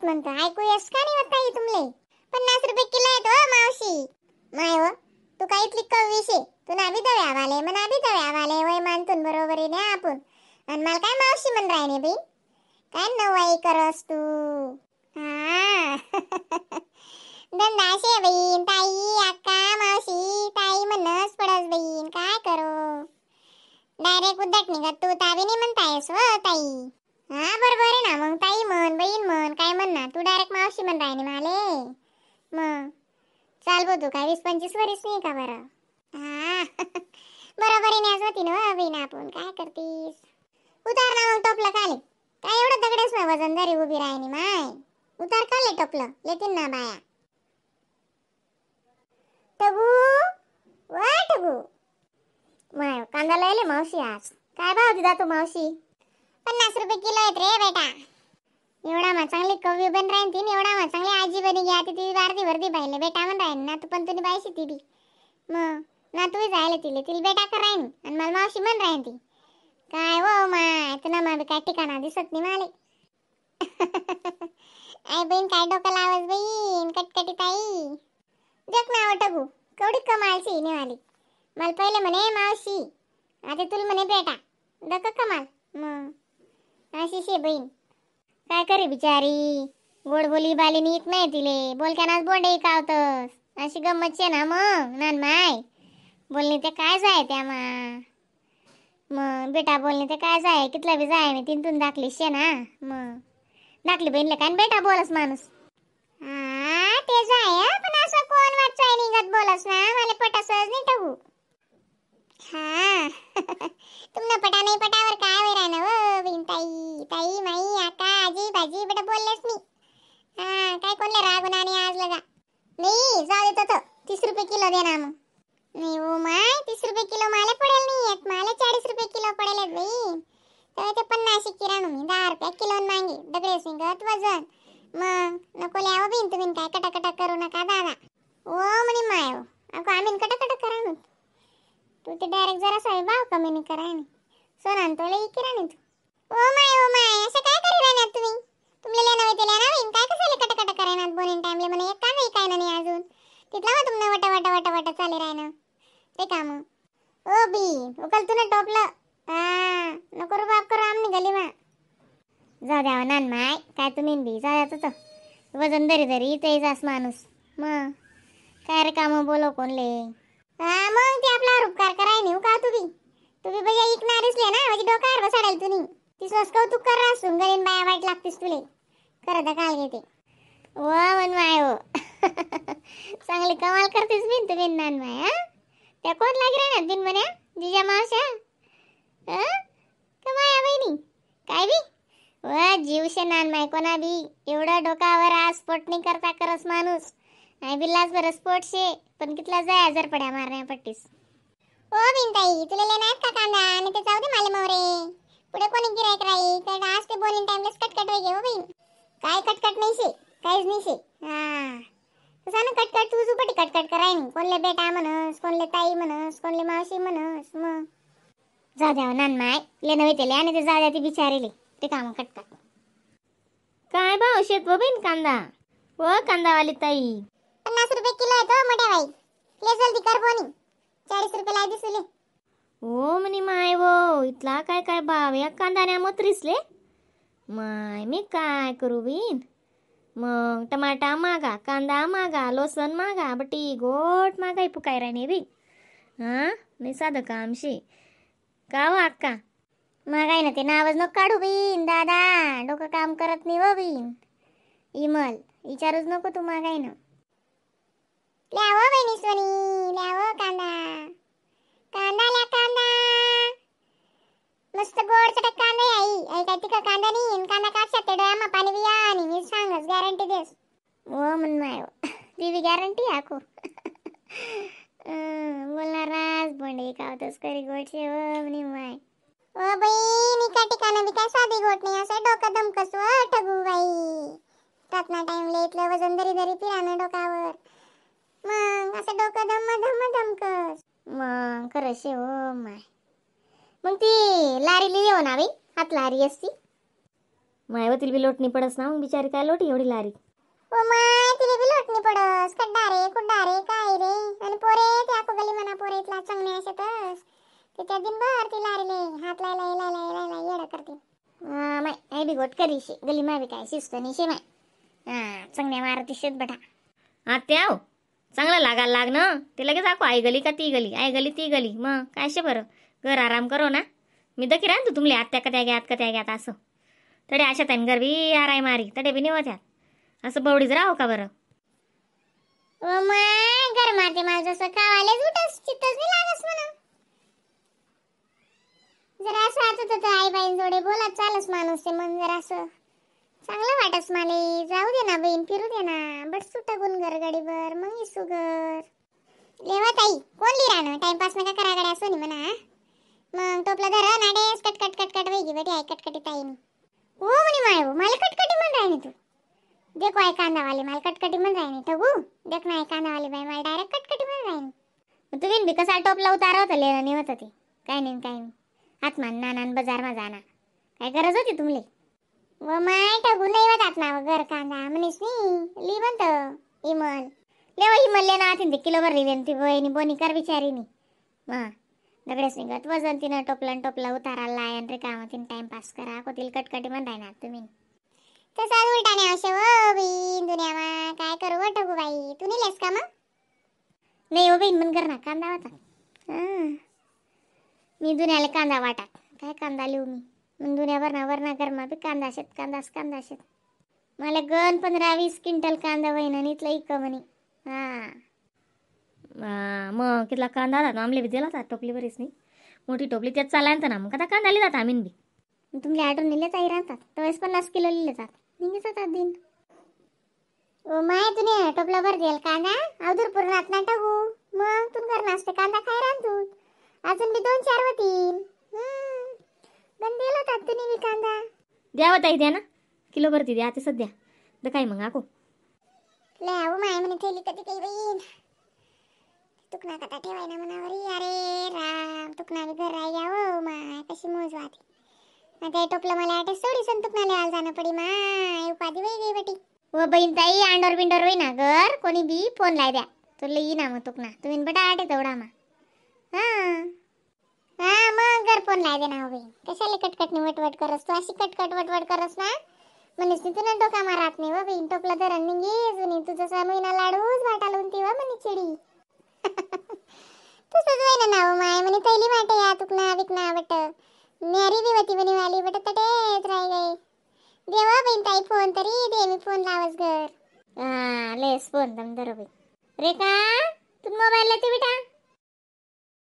म्हणतो ऐकू येस का नाही होत ताई तुमले? 50 रुपये किलो आहेत हो मावशी. माय हो, तू काय इथली कव्वीशी? तू ना बी दव्या वाले मना बी दव्या वाले वय मानतून बरोबर आहे ना आपण. आणि मला काय मावशी म्हण राहिने बाई, काय नवाई करस तू? हा धंदा असे बहीण, ताई अक्का मावशी ताई म्हणस पडस बहीण, काय करू? डायरेक्ट उद्धट निघत तू तावी नाही म्हणतायस व ताई. हा बरोबर आहे ना मग, ताई म्हण बहीण म्हण काय म्हण ना, तू डायरेक्ट मावशी म्हण राहिली माले. मग चाल बो, तू काय 20-25 वरीस नाही का बरं? हा बरोबर आहे ना, होती ना बहीण आपण, काय करतीस? उतार ना मग टोपलं काले, काय एवढं दगडेच ना वजन जरी उभी राहिली माय. उतार काले टोपलं, लेतीन ना बाया. टगू वा टगू, माय कांदा लायले मावशी आज. काय भाव दिला तू मावशी? 50 रुपये किलो आहेत रे बेटा. एवढा मा चांगली कवी बन राहीन ती, एवढा मा चांगली आजी बनी घ्या ती वारदी वर्दी पाहिले बेटा म्हण राहीन ना तू, पण तुम्ही बायशी ती बी मग ना तू जायला तिले तिला बेटा कर राहीन आणि मला मावशी म्हण राहीन ती. काय हो माय, तुला मा बी काय ठिकाणा दिसत नाही माले. आई बहीण काय डोकं लावस बहीण कटकटी ताई. जग ना टगू केवढी कमालची निवाली. मला पहिले म्हणे मावशी, आता तुला म्हणे बेटा, डक कमाल. मग अशी शे बहीण काय करे बिचारी, गोड बोली बाली नीट नाही तिले, बोलक्यानाच बोंडे कावतस अशी गंमत शे ना मग नान माय. बोलणी ते काय जाय त्या मा, मग बेटा बोलणे ते काय जाय, कितला बी जाय मी तिंतून दाखली शे ना मग दाखली बहीणले काय बेटा बोलस माणूस. हा ते जाय, पण असं कोण वाचाय निघत बोलस ना मला पटासच नाही टाकू. हा तुमना पटा नाही पटावर काय होई राहिना व बहीण ताई, ताई माई आका आजी बाजी बेटा बोललेस मी. हा काय कोणले रागून आणि आज लगा नाही जाऊ देतो तो 30 रुपये किलो दे ना मग. नाही हो माय, 30 रुपये किलो मला पडेल नाही येत, मला 40 रुपये किलो पडेल आहेत बहीण. तर ते 50 किराणू मी 10 रुपये किलो मागे दगडे सिंगत वजन. मग नको लिहावं बहीण तुम्ही काय कटाकटा करू नका दादा. ओ म्हणे माय हो अगं आम्ही कटाकटा करा ना, तू ते डायरेक्ट जरा भाव कमी नाही कराय ना सोना तोले किराणी तू. ओ my oh my, असं काय करू राहणार तुम्ही? तुमले लेना होते लेना होईन काय कशाले कटाकटा करायना बोनीन टाइमले म्हणे एक कांदा काय नाही अजून तिथला मग तुमनं वटा वटा वटा वटा चाले राहणं ते काम. ओ बी उकल तू ना टोपलं. हा नको रे बाप करू आमनी गली मा. जाऊ द्यावं नान माय, काय तुम्ही बी जा द्या तुझं वजन धरी धरी इथे जास माणूस. मग काय रे काम बोलव कोणले? हा मग ते आपला उपकार कराय नाही का? तू बी तू बी भैया इकणारीच ना म्हणजे डोक्यावर बसाडेल तुनी ती सोस कौतुक कर असून गरीन बाया वाईट लागतीस तुले खरं तर काल घेते. वा मन माय हो चांगली कमाल करतेस बिन तू बिन नान माय. हा त्या कोण लागी राहणार बिन म्हण्या जिजा मावश्या का माया बहिणी काय बी वा जीवशे नान माय कोणा बी एवढं डोकावर आज स्पोट नाही करता करस माणूस. आई बिल्लास बरं स्पोट शे पण कितला जाय हजार पड्या मारण्या पट्टीस. ओ बिनताई तुला लेणार का कांदा? आणि ते जाऊ दे माले मोरे पुढे कोणी गिरायक राही तर आज ते बोलीन टाइमलेस कटकट होई घेऊ बहीण. काय कटकट नाही शे, काहीच नाही शे. हा तसा ना कटकट तू झुपटी कटकट कराय नाही, कोणले बेटा म्हणस कोणले ताई म्हणस कोणले मावशी म्हणस. मग जाऊ द्या नान माय ले नव्हे त्याले आणि ते जाऊ द्या ती बिचारीले ते काम कटकट. काय भाव शेत व बहीण कांदा? व कांदावाली ताई 50 रुपये किलो आहे तो मोठ्या बाई, ले जल्दी कर बोनी 40 रुपये ला दिसले. ओ म्हणे माय वो इथला काय काय भाव या कांदाण्या मतरीसले माय मी काय करू बीन? मग टमाटा मागा कांदा मागा लसण मागा बटी गोट मागाय पुकाय राहणे बी. हा नाही साधं काम शे का हो अक्का? मागाय ना ते नावच नको काढू बीन दादा, डोकं काम करत नाही व बीन इमल विचारूच नको तू मागाय ना. ल्याव बहिणी सोनी ल्याव कांदा कांदा ल्या कांदा मस्त गोड चटक कांदा आहे आई. आई काय तिका कांदा नाही कांदा कापशात ते डोळ्यामा पाणी बिया आणि मी सांगस गॅरंटी देस. ओ म्हण माय ती बी गॅरंटी आखो बोलणार आज बोंडे कावतच करी गोडशे व म्हणे माय. ओ बहीण इका ठिकाणं बी काय साधी गोट नाही असं डोकं दमकस व ठगू बाई रातना टाइमले इथलं वजन धरी धरी फिरानं डोकावर मग असं डोकं धम धम धमकस. मग खरं शे हो माय. मग ती लारी लिहिली हो ना बाई हात लारी असती. मायवतील बी लोटणी पडस ना मग बिचारी काय लोटी एवढी लारी. ओ my तिने बी लोटणी पडस खड्डा रे कुड्डा रे काय रे आणि पोरे त्या गली म्हणा पोरे इथला चांगले असेतच ते त्या दिनभर ती लारीले हात लायला लायला लायला येडं करते. माय आई बी गोट करीशी गली मा बी काय शिस्त नाही शे माय. हा चांगल्या मारती शेत बटा. आत्या हो चांगलं लागायला लाग ना ते लगेच आको आई गली का ती गली आई गली ती गली मग काय शे बरं घर आराम करो ना. मी दखी राहतो तुमले आत्या कत्या घ्यात कत्या घ्यात असं तडे अशा ताईन घर बी आराय मारी तडे बी नाही होत्यात असं बवडीच राहो का बरं. ओ my घर मारते मला जसं खावालेच उठस चित्तच नाही लागस म्हणा. जरा असं आता तर आई बाईन जोडे बोलत चालस माणूस ते मन जरा असं चांगलं वाटस माले. जाऊ दे ना बहीण फिरू दे ना बट सुटा गुण घर गाडीवर मग इसू घर. लेवा ताई कोण ली राहणं टाइमपास नका करा गड्या असो नी म्हणा. मग टोपला धरा ना डेस cut cut cut cut वेगी बटी आई कटकटी ताई नी. हो म्हणे माय हो मला कटकटी म्हण राहिनी तू. देखो आई कांदावाले मला कटकटी म्हण राहिनी ठगू देख ना आई कांदावाले बाई मला डायरेक्ट कटकटी म्हण राहिनी. मग तुम्ही बी कसा टोपला उतारा होता लेणं नाही होतं ते काय नाही काय नाही हात मान नाना बजार मा जाना काय गरज होती तुमले. व माय ठगू नाही होतात ना घर कांदा म्हणेस नी ली म्हणत इमल. लेवा इमल लेना आतीन ते किलो भरली ती बहिणी बोनी कर बिचारीनी. मग दगडेच निघत वजन तिनं टोपला टोपला उतारा लायन रे काम तिनं टाइमपास करा कोतील कटकटी म्हण राहणार तुम्ही. तसाच उलटा नाही अशे व बहीण दुनियामा काय करू व ठगू बाई तू नेलेस का मग. नाही हो बहीण मन कर ना कांदा होता. हां मी दुनियाला कांदा वाटात काय कांदा लिहू मी मग दुनिया वरणा वरणा गरमा बी कांदा शेत कांदाच कांदा शेत मला गण 15-20 क्विंटल कांदा वहीन आणि इथलं इक म्हणे. हां मग कितला कांदा होता आमले बी दिला होता टोपली बरीच नाही मोठी टोपली त्यात चालायला ना मग आता कांदा लिहितात आम्ही बी. तुमले आठवून नेले ताई राहतात तेव्हाच 50 किलो लिहिले जात निघे जातात दिन. ओ my तुने टोपला भर देल कांदा अवधूर पूर्णात ना टाकू मग तू कर नाश्ते कांदा खाय रान तू अजून बी 2-4 होतील. पण दिला होता तुम्ही बी कांदा. द्यावं ताई द्या ना किलो भरती द्या आता सध्या तर काय मग आको. लय अहो माय म्हणे थैली कधी काही बहीण तुकना कथा ठेवाय ना मनावरी. अरे राम तुकना बी घर राही हो माय कशी मोज वाते आता टोपलं मला आटे सोडी सण तुकना लिहायला जाणं पडी माय उपाधी वही गई बटी. व बहीण ताई आंडोर बिंडोर होई ना घर कोणी बी फोन लाय द्या तुला येई ना मग तुकना तुम्ही बटा आटे तेवढा मा. हां हां मग घर फोन लाय दे ना हो बहीण कशाला कटकटनी वटवट करस तू अशी कटकट वटवट करस ना म्हणेस नी तुला डोका मारात नाही व बहीण टोपला धरण निघे जुनी तू जसा महिना लाडूच वाटा लावून ती व म्हणे चिडी. तसंच होईना ना हो माय म्हणे थैली वाटे या तुकना विकना बट न्यारी बी होती म्हणे वाली बट तटेच राही गई. देवा बहीण ताई फोन तरी दे मी फोन लावस घर. हां लेस फोन दम धरो बाई. रेखा तू मोबाईल लेते बेटा